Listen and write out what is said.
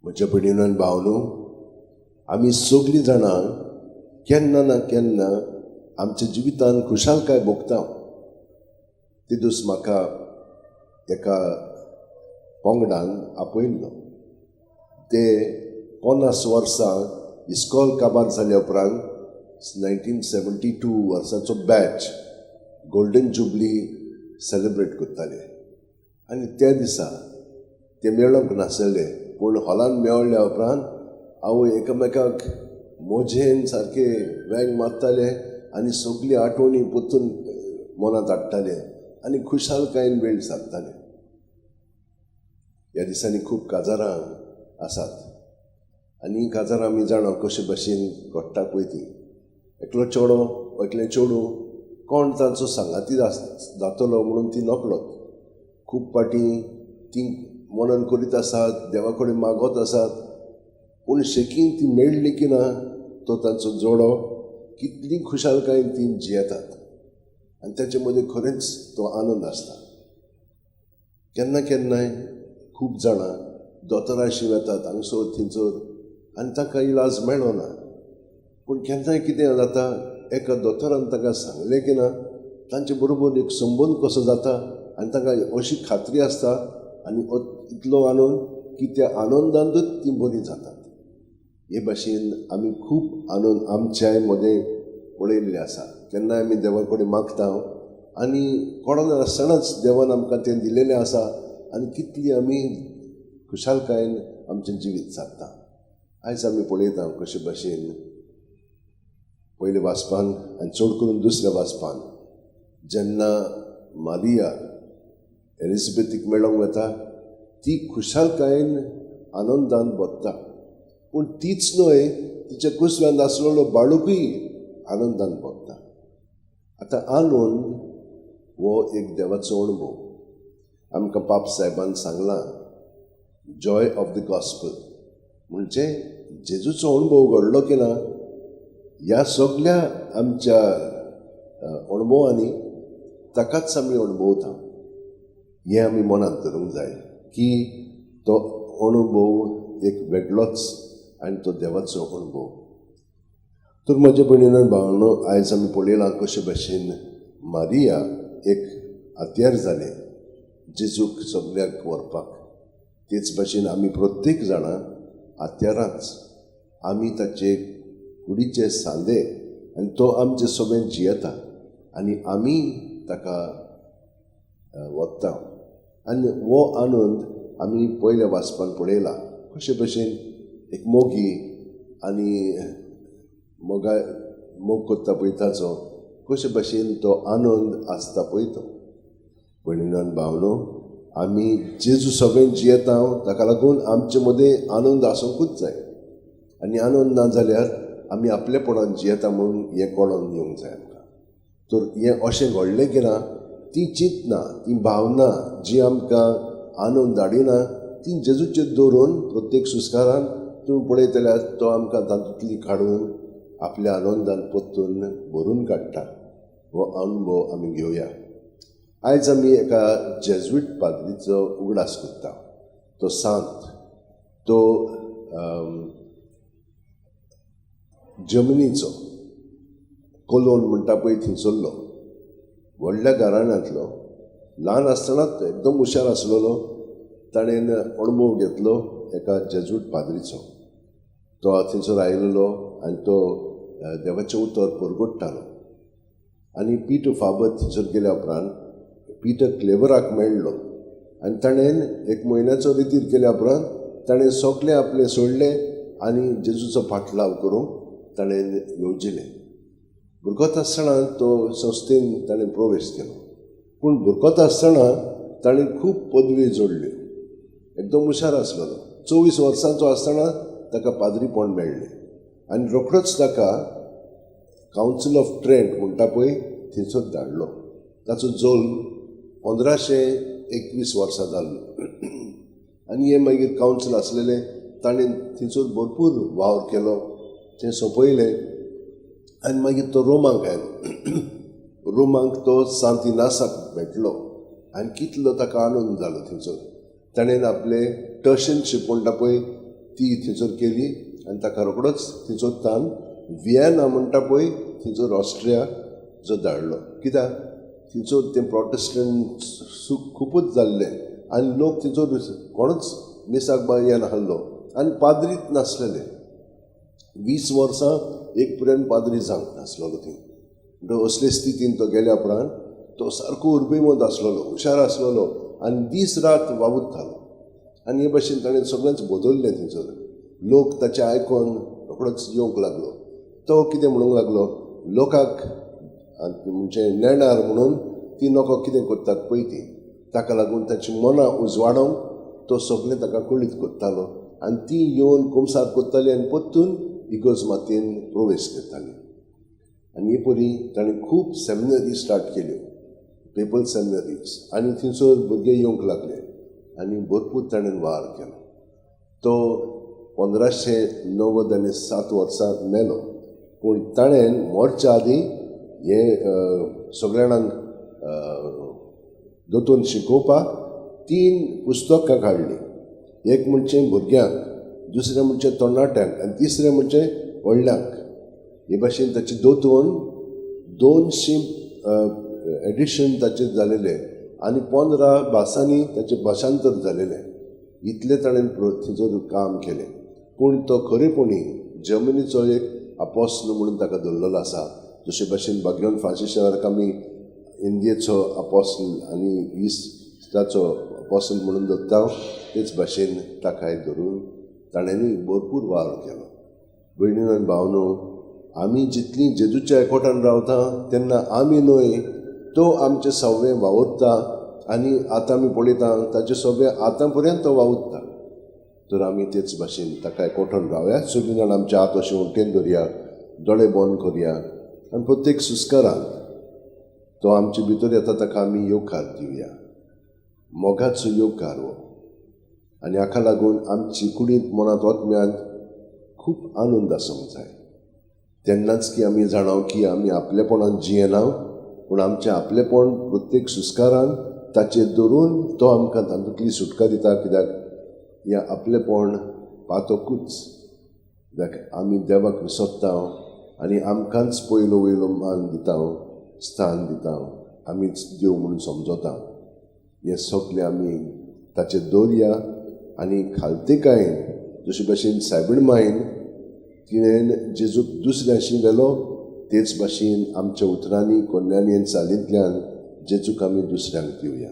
म्हज्या भयणीनो आनी भावनो, आमी सगळीं जाणां केन्ना ना केन्ना आमच्या जिवितान खुशालकाय भोगता. ते दीस म्हाका एका पंगडान आपयल्लो. ते 50 वर्सां इस्कॉल काबार जाल्या उपरांत 1972 वर्साचो बॅच गोल्डन जुबली सेलिब्रेट करताले आनी त्या दिसा ते मेळोंक नासले, पूण हॉलान मेळ्ळ्या उपरांत आवय एकामेकाक मोजेन सारके वेंग मारताले आनी सगळी आठवणी परतून मनांत हाडटाले आनी खुशालकायेन वेळ सारताले. ह्या दिसांनी खूब काजारां आसात आनी हीं काजारां आमी जाणा कशे भशेन घडटा पळय ती. एकलो चेडो, एकलें चेडूं कोण तांचो सांगाती जातलो म्हणून ती नकळत खूब फावटी ती मनन करीत आसात, देवा कडेन मागत आसात, पूण शेकीन ती मेळ्ळी की ना तो तांचो जोडो कितली खुशालकायेन ती जियेतात आनी ताचे मदीं खरेंच तो आनंद आसता. केन्ना केन्नाय खूब जाणां दोतोराशी वेतात हांगसर थंयसर आनी तांकां इलाज मेळना, पूण केन्नाय कितें जाता, एका दोतोरान तांकां सांगलें की ना तांचे बरोबर एक संबंद कसो जाता आनी तांकां अशी खात्री आसता आनी इतलो आनंद की त्या आनंदांतूच तीं बरीं जातात. हे भाशेन आमी खूब आनंद आमच्याय मदें पळयल्ले आसा. केन्नाय आमी देवा कडेन मागता आनी कळनासतनाच देवान आमकां तें दिलेलें आसा आनी कितली आमी खुशालकायेन आमचें जिवीत सारता. आयज आमी पळयता कशे भाशेन पयल्या वाचपान आनी चड करून दुसऱ्या वाचपान जेन्ना मारिया एलिझाबेथीक मेळोंक वता ती खुशालकायेन आनंदान भरता, पूण तीच न्हय, तिच्या कुसव्यांत आसलेलो बाळूकय आनंदान भरता. आतां आनंद हो एक देवाचो अणभव. आमकां पाप साहेबान सांगलां, जॉय ऑफ the gospel, म्हणजे जेजूचो अणभव घडलो की ना ह्या सगल्या आमच्या अणभवांनी ताकाच आमी अणभवता. हें आमी मनांत धरूंक जाय की तो अणभव एक वेगळोच आनी तो देवाचो अणभव. तर म्हज्या भयणीनो भावनो, आयज आमी पळयलां कशे भशेन मारिया एक हत्यार जालें जेजूक सगल्याक व्हरपाक. तेच भशेन आमी प्रत्येक जाणां हत्यारांच, आमी ताचे कुडीचे सांदे आनी तो आमचे सगळें जियेता आनी आमी ताका वता. आनी हो आनंद आमी पयल्या वाचपान पळयला कशे भशेन एक मोगी आनी मोगा मोग करता पळय ताचो कशे भशेन तो आनंद आसता पळय तो. भयणीनो आनी भावनो, आमी जेजू सगळें जियेता ताका लागून आमचे मदें आनंद आसूंकूच जाय आनी आनंद ना जाल्यार आमी आपलेपणान जियेता म्हणून हें कळोन येवंक जाय आमकां. तर हें अशें घडलें की ना ती चिंतना, ती भावना जी आमकां आनंद हाडिना ती जेजूचेर दवरून प्रत्येक सुस्कारान तुमी पळयत जाल्यार तो आमकां तातूंतली काडून आपल्या आनंदान परतून भरून काडटा. हो अणभव आमी घेवया. आयज आमी एका जेज्वीट पाद्रीचो उगडास करता. तो सांत, तो जर्मनीचो कोलोन म्हणटा पळय थंयसरलो, व्हडल्या घराण्यांतलो. ल्हान आसतनाच एकदम हुशार आसलेलो. ताणें अणभव घेतलो एका जेजूट पाद्रीचो. तो थंयसर आयिल्लो आनी तो देवाचें उतर परगट्टालो आनी पीटर फाबर थंयसर गेल्या उपरांत पीटर क्लेवराक मेळ्ळो आनी ताणें एक म्हयन्याचो रितीर केल्या उपरांत ताणें सगळें आपलें सोडलें आनी जेजूचो फाटलाव करूंक ताणें येवजिलें. भुरगोत आसतना तो संस्थेन ताणें प्रवेश केलो, पूण भुरगोत आसतना ताणें खूब पदवी जोडल्यो. एकदम हुशार आसलेलो. 24 वर्सांचो आसतना ताका पाद्रीपण मेळ्ळें आनी रोखडोच ताका कावन्सील ऑफ ट्रेंट म्हणटा पळय थंयसर धाडलो. ताचो जल्म 1521 वर्सां जाल्लो आनी हें मागीर कावन्सील आसलेलें ताणें थंयसर भरपूर वावर केलो, तें सोंपयलें आनी मागीर तो रोमाक आयलो. रोमाक तो सांत इनासाक भेटलो आनी कितलो ताका आनंद जालो थंयसर. ताणें आपलें टर्शनशीप म्हणटा पळय ती थंयसर केली आनी ताका रोखडोच थंयसर तान वियेना म्हणटा पळय थंयसर ऑस्ट्रिया जो धाडलो. कित्याक थंयसर तें प्रोटेस्टंट सूख खुबूच जाल्लें आनी लोक थंयसर कोणूच मिसाक बा येनासलो आनी पाद्रीच नासलेले. 20 वर्सां एक पर्यंत पाद्री जावंक नासलेलो थंय. म्हणटकच असले स्थितीन तो गेल्या उपरांत तो सारको उर्बेमंत आसलेलो, हुशार आसलेलो आनी दीस रात वावुरतालो. आनी हे भाशेन ताणें सगळेंच बदललें. थंयसर लोक ताचें आयकोन रोखडोच येवंक लागलो. तो कितें म्हणूंक लागलो, लोकांक म्हणजे नेणार म्हणून ती नको कितें करतात पळय ती, ताका लागून ताची मनां उजवाडोवंक तो सगळें ताका कळीत करतालो आनी ती येवन कुमसार करताली आनी परतून इगर्ज मातयेन प्रवेश करताली. आनी हे परी ताणें खूब सेमिनरी स्टार्ट केल्यो, पेपल सेमिनरीज, आनी थंयसर भुरगे येवंक लागले आनी भरपूर ताणें वावर केलो. तो 1597 वर्सां मेलो, पूण ताणें मरच्या आदीं हें सगळ्या जाणांक दोतोन शिकोवपाक 3 पुस्तकां काडलीं. एक म्हणजे भुरग्यांक, दुसरें म्हणजे तरणाट्यांक आनी तिसरें म्हणजे व्हडल्यांक. हे भाशेन ताचे दोतोन 200 एडिशन ताचे जालेले आनी 15 भासांनी ताचें भाशांतर जालेलें. इतलें ताणें थंयसर काम केलें. पूण तो खरेपणी जर्मनीचो एक आपोस्ल म्हणून ताका धरलेलो आसा. जशे भाशेन बाग्योन फ्रांसीस शेवाक आमी इंडियेचो आपोस्ल आनी इस्टाचो आपोस्ल म्हणून धरता, तेच भाशेन ताकाय धरून ताणेंय भरपूर वावर केलो. भयणीन आनी भावनो, आमी जितलीं जेजूच्या एकवटान रावता तेन्ना आमी न्हय, तो आमचें सगळें वावुरता आनी आतां आमी पळयता ताचें सगळें आतां पर्यंत तो वावुरता. तर आमी तेच भाशेन ताका एकवटान रावया. सगळीं जाणां आमचे हात अशें उमटेन धरया, दोळे बंद करया आनी प्रत्येक सुस्कारान तो आमचे भितर येता ताका आमी येवकार दिवया. मोगाचो येवकार हो. आनी हाका लागून आमची कुडींत, मनांत, आत्म्यांत खूब आनंद आसूंक जाय. तेन्नाच की आमी जाणाव की आमी आपलेपणान जियेना, पूण आमचें आपलेपण प्रत्येक सुस्कारान ताचेर धरून तो आमकां तातूंतली सुटका दिता. कित्याक हें आपलेपण पातकूच, कित्याक आमी देवाक विसरता आनी आमकांच पयलो वयलो मान दिता, स्थान दिता, आमीच देव म्हणून समजता. हें सगळें आमी ताचेर दवरया आनी खालतेकायेन जशे भाशेन सायबीण मायन तिणें जेजूक दुसऱ्याशी व्हेलो, तेच भाशेन आमच्या उतरांनी, कोन्यांनी आनी चालींतल्यान जेजूक आमी दुसऱ्यांक दिवया.